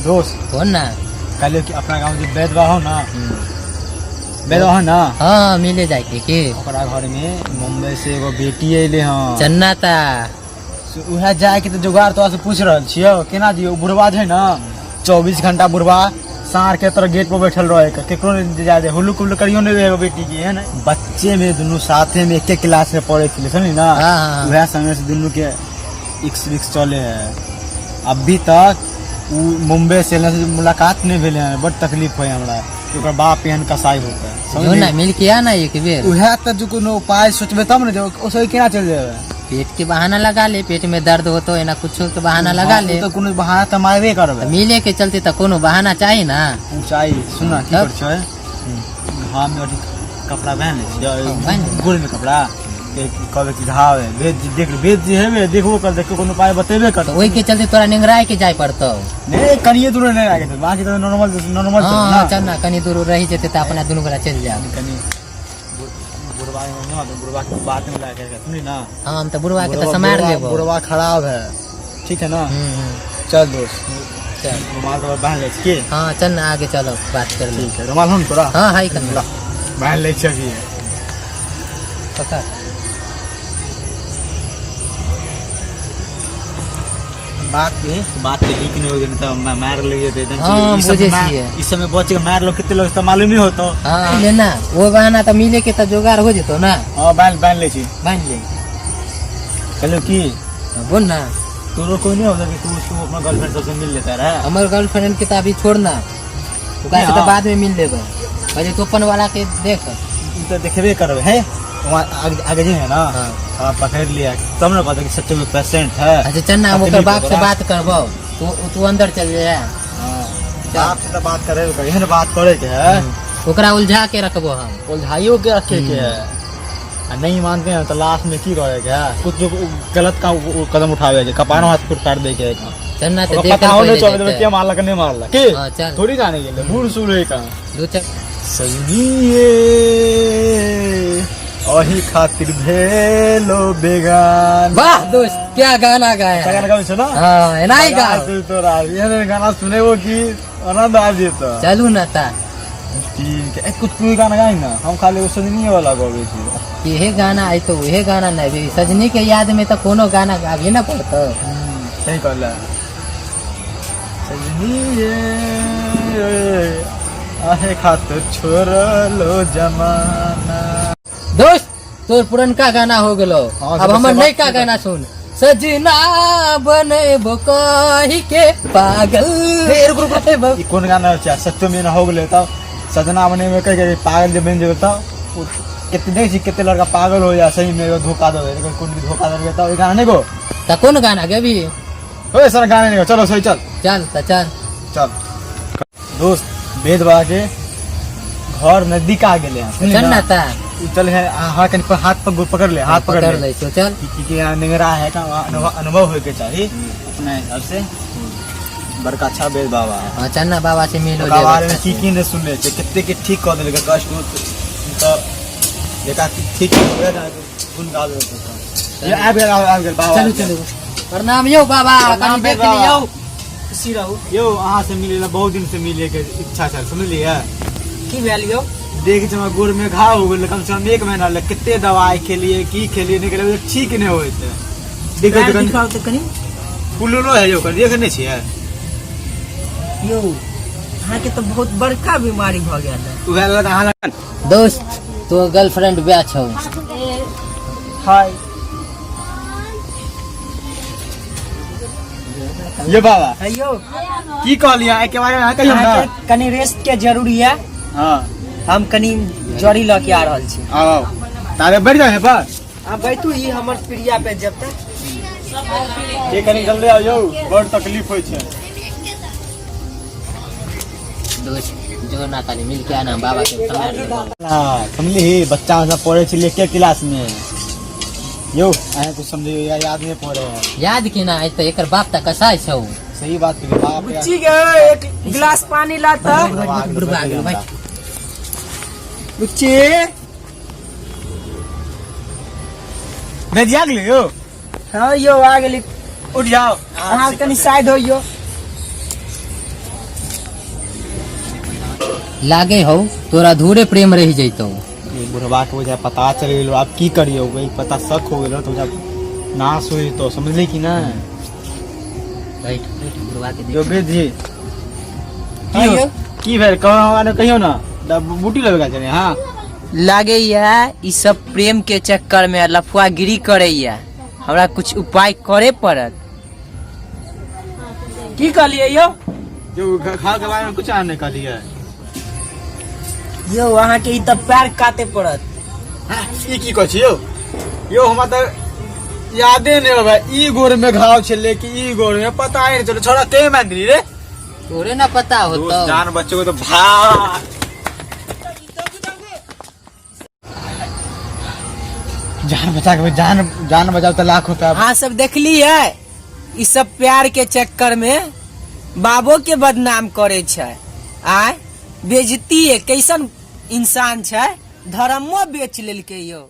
दोस्त बोल ना। कहलियो कि अपना गाँव जे वैद्य हो ना, वैद्य हो ना। हाँ, मिले जाए के ओकरा घर में मुंबई से एगो बेटी अयले हँ। चन्ना ता। से उएह जाए के तऽ जोगाड़ तोरा से पूछ रहल छियौ, केना दियौ? बुढ़वा जे है ना, 24 घंटा बुढ़वा साँढ़ के तरह गेट पर बैठल रहे, केकरो नहीं जाए दे, हुलुक हुलुक करियो नहीं दे एगो बेटी की है ना। बच्चे में दुनू साथे में एके क्लास में पढ़े छलै, समझली ना? हाँ, हाँ, हाँ। वएह समय से दुनू के इक्स विक्स चले है। अभी तक उ मुंबई से एला से मुलाकात नहीं भेलै हँ। बड तकलीफ होइ हमरा कि ओकर बाप एहन कसाई होतै, जो समझली? ना मिल के आ ना एक बेर। उएह तऽ जो कोनो उपाय सोचबै तब ने, ओसभ केना चलि जेबै? पेट के बहाना लगा ले, पेट में दर्द हो तो एना कुछो के बहाना लगा ले। हाँ, ओ तऽ कोनो बहाना तऽ मारबे करबै। तऽ मिले के चलते तऽ कोनो बहाना चाही ना। ऊंचाई सुन ना, की तब? कर छै, घाम में अथी कपड़ा पहन लै छियै। हाँ, बान्हि ले। गोड़ में कपड़ा के कहबै कि घाव है, भेज जी देख, भेज जी हेबे देखबो कर, देखो कोनो उपाय बतेबे कर। तऽ ओहि के चलते तोरा निंगराय के जाय पड़तौ। नहीं, कनिए दूर नहीं आगे थे, बाकी तो नॉर्मल नॉर्मल हाँ चल हाँ ना। चल ना, कनी दूर रही जेते तऽ अपना दुनू गोरा चलि जायब। कनी बुढ़वा के ना, तो बुढ़वा के बात में लाके के सुनी ना। हाँ, हम तऽ बुढ़वा के तऽ बुढ़वा- समार बुढ़वा- लेबो। बुढ़वा खराब है, ठीक है ना? चल दोस्त। चल। रुमाल तो बांध ले छी की? हाँ, चल ना, आगे चलो, बात कर ले। ठीक है, रुमाल हो न तोरा? हाँ, है कनी। ला, बांध ले छी अभी। पकड़। बात के बात के लीक नहीं हो गेल तऽ मार लगे ते एकदम। हाँ, ई सब बुझै मार- छियै। ई सब में बच के मार लो, कते लोग तऽ मालूम ही होतो। हाँ, लेना वो बहाना तऽ मिले के तऽ जोगाड़ हो जेतो ना। हाँ, बांध बांध ले छी। बान्हि ले। कहलियो की? हाँ, बोल ना। तोरो कोई नहीं होता कि तू तू अपना गर्लफ्रेंड सबसे मिल लेता रहे? हमर गर्लफ्रेंड के तऽ अभी छोड़ ना, ओकरा से तऽ हाँ। बाद में मिल लेबै, पहिले तू अपन वाला के देख। ई तऽ देखबे करबै है, वहाँ आगे आगे जे है ना। हाँ। हाँ, पकड़ लिया तब ना पता कि सच्चे में पेशेंट है। अच्छा चल ना, हम ओकर तकलीफ बाप से ओकरा। बात करबौ, तू तू अंदर चल जा। हाँ, बाप से तो बात करे, एहन बात करे के है। ओकरा उलझा के रखबो हम। उलझाइयो के रखे के है, आ नहीं मानते हैं तो लास्ट में की करे के है? कुछ जो गलत काम वो कदम उठावे के कपारो हाथ पर काट दे के है। चल ना, तऽ ओकरा देखल पता हो पहिले नहीं चले जेतै। के मारलक नहीं मारलक के। हाँ, चल। थोड़ी जाने गेलै, बूढ़ सूढ़ है कहाँ। दू चल। सजनिए अही खातिर भेलो बेगाना। वाह दोस्त, क्या गाना गाया। अच्छा गाना गाबै छौ ना? हाँ, एना ही गाओ। तोरा एहन गाना सुनेबो कि आनंद आबि जेतौ। चलू ना ता। ठीक है, कुछ तू गाना गाई ना, हम खाली एगो सजनी वाला गबै छी। इहे गाना आई तो उहे गाना नहीं भी, सजनी के याद में तो कोनो गाना गाबी ना पड़तो। सही कहला, सजनी ये आहे खातिर छोड़लो जमाना। दोस्त, तोर पुरनका गाना हो गेलो। हाँ, अब हमर से नयका बात गाना सुन, सजना बनेबो कही के पागल। हे, रुक, रुक, रुक। ई कोन गाना छै? सच्चो में हो गेलै तब सजना बने में कह के पागल जे बनि जेबै तब ओ कते देखै छी, कते लड़का पागल हो जा सही में, एगो धोखा देबै, कोन भी धोखा देबै तब ई गाना नहि गो। त कोन गाना गेबी? ओए सर, गाना नहीं गो, चलो सही चल। चल त चल। चल दोस्त, वेद बाबा के घर नजदीक आ गेले हैं, सुनली चल ना ना? ता। उ चल है, हाँ, कनि पर हाथ पर पकड़ ले, हाथ पकड़ पकड़ ले। लै छौ, चल। कि कि यहाँ निंगरा है का अनुभव होय के चाही अपना हिसाब से। बड़का अच्छा वेद बाबा है। हाँ, चल ना, बाबा से मिलो। ओकरा जेबै बारे में की अच्छा की नहीं सुनने छै, कते के ठीक कऽ देलकै कष्ट तऽ जेकरा ठीक हुए ना, गुण गाबै होतै। ये आबि गेल, आबि गेल बाबा। चलू चलू, प्रणाम यौ बाबा। प्रणाम कनि देख बाबा। लियौ। खुशी रहू। यौ, अहाँ से मिले ला बहुत दिन से मिले के इच्छा छल, समझलियै? की भेल यौ? देख छी, हमरा गोर में घाव हो गेल, कम से कम एक महीना लग कते दवाई खेलिए, की खेलिए नहीं खेलिए, ठीक नहीं होइत है। देखो पैर तऽ कनि दिखाउ तऽ कनि। फुललो है यौ, कनि देख नहि छियै? यौ, अहाँके तऽ बहुत बड़का बीमारी भऽ गेल है। उएह लग अहाँ लग। दोस्त, तो गर्लफ्रेंड ब्याह छौ? हाय। ये बाबा। यौ। की कहलियै एहिके बारे में अहाँ कहियौ ना। अहाँके कनि रेस्ट के जरूरी है। हाँ। हम कनि जड़ी लऽ के आ रहल छी। आउ आउ, तारे बैठ जाओ पर। आ बैठू, ई हमर प्रिया पे जब तक के कनि जल्दी आउ यौ, बड़ तकलीफ होइ छै। दोस्त, जो ना खाली मिल के आना, बाबा के सम्हार लेबो। हाँ, समझली, बच्चा सब पढ़े छलियै एके क्लास में यौ, अहाँ कुछ समझियो या याद नहीं पड़े है? याद केना एतै, एकर बाप तऽ कसाई छौ। सही बात कहियै बाप रे। बुच्ची के एक गिलास पानी ला तऽ। बुढ़बा गेल भाई। बुच्ची। भेजिया गेलै यौ। हाँ यौ, आ गेली। उठ जाओ। अहाँ कनि साइड होइयो। लागे हौ तोरा अधूरे प्रेम रहि जैतौ। ई बुढ़वा के बुझा पता चल गेलो, आब की करियो? वही पता शक हो गेलो तो जब नाश हो जेतो, समझली कि ना? बैठ बैठ, बुढ़वा के देख। जो जी हाँ यौ। की भेल? कहो ने, कहियो ना, बूटी लेबे चले। हाँ। लागैया ई सब प्रेम के चक्कर में लफुआगिरी करैया। हमरा कुछ उपाय करे पड़त। की कहलियै यौ? जो घाव के बारे में कुछ आने कहलिए। यौ, अहाँके ई तऽ पैर काटे पड़त। हाँ, ई की कहै छी यौ? यौ, हमरा तऽ यादे नहि होबै, ई गोर में घाव छलै कि ई गोर में, पता ही नहीं चलो। छोड़ा ते मान दिली रे। तोरे ना पता होतो। जान बच्चे को तो भा जान बचा के जान जान बचाओ तो लाख होता है। अहाँ सब देखलियै, ई सब प्यार के चक्कर में बाबो के बदनाम करे छै। आय बेजती है, कैसन इंसान छै, धर्मो बेच लेलकै यौ।